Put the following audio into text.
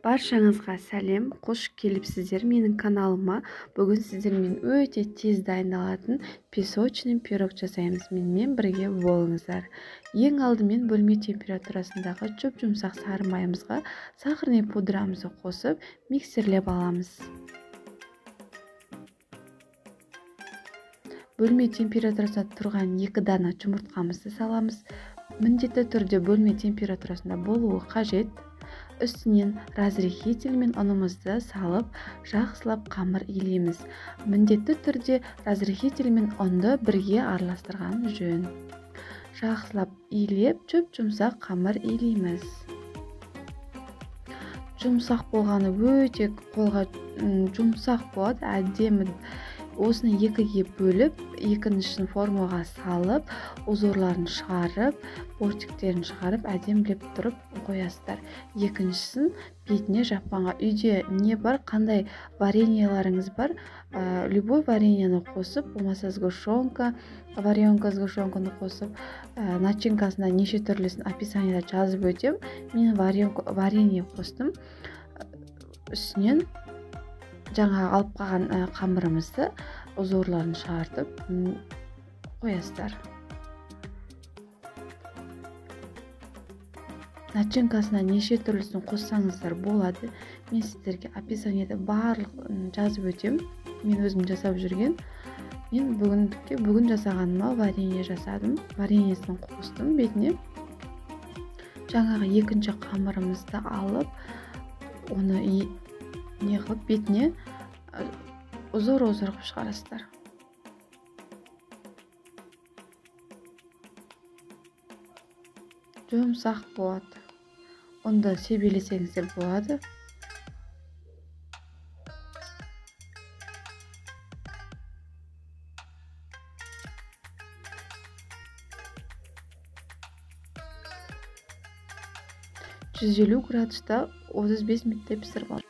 Баршаңызға сәлем, қош келіпсіздер менің каналыма. Бүгін сіздермен өте тез дайындалатын песочный пирог жасаймыз. Менімен бірге болыңыздар. Ең алдымен бөлме температурасындағы жұп-жұмсақ сары майымызға сахарный пудрамызды қосып, миксерлеп аламыз. Бөлме температурасында тұрған 2 дана жұмыртқамызды саламыз. Міндетті түрде бөлме температурасында болуы қажет. Үстінен разрыхитель мен ұнымызды салып, жақсылап қамыр илейміз. Міндетті түрде разрыхитель мен ұнды бірге араластырған жөн. Жақсылап илеп, жұп-жұмсақ қамыр илейміз. Жұмсақ болғаны өте қолға жұмсақ болады, әдемі. Осыны екіге бөліп, екіншісін формаға салып, узорларын шығарып, бортиктерін шығарып, әдемілеп тұрып қоясыздар. Екіншісін бетіне жапқанға үйде не бар, қандай вареньеларыңыз бар, любой вареньені қосып, болмаса сгущенка, варенка сгущенканы қосып, начинкасына неше түрлісін описаниеда жазып өтем. Мен варенье қостым. Үстінен жаңа алып қалған қамырымызды узорларын шығартып қоясыздар. Начинкасына неше түрлісін қоссаңыздар болады. Мен сіздерге описаниеда барлық жазып өтем. Мен өзім жасап жүрген. Мен бүгін жасағаныма варенье жасадым. Вареньесін қостым бетіне. Жаңағы екінші қамырымызды алып, оны не қылып бетіне узор-узор қылып шығарасыздар. Жұмсақ болады. Онда себелесеңіздер болады. 150 градуста 35 минуттай пісіріп аламыз.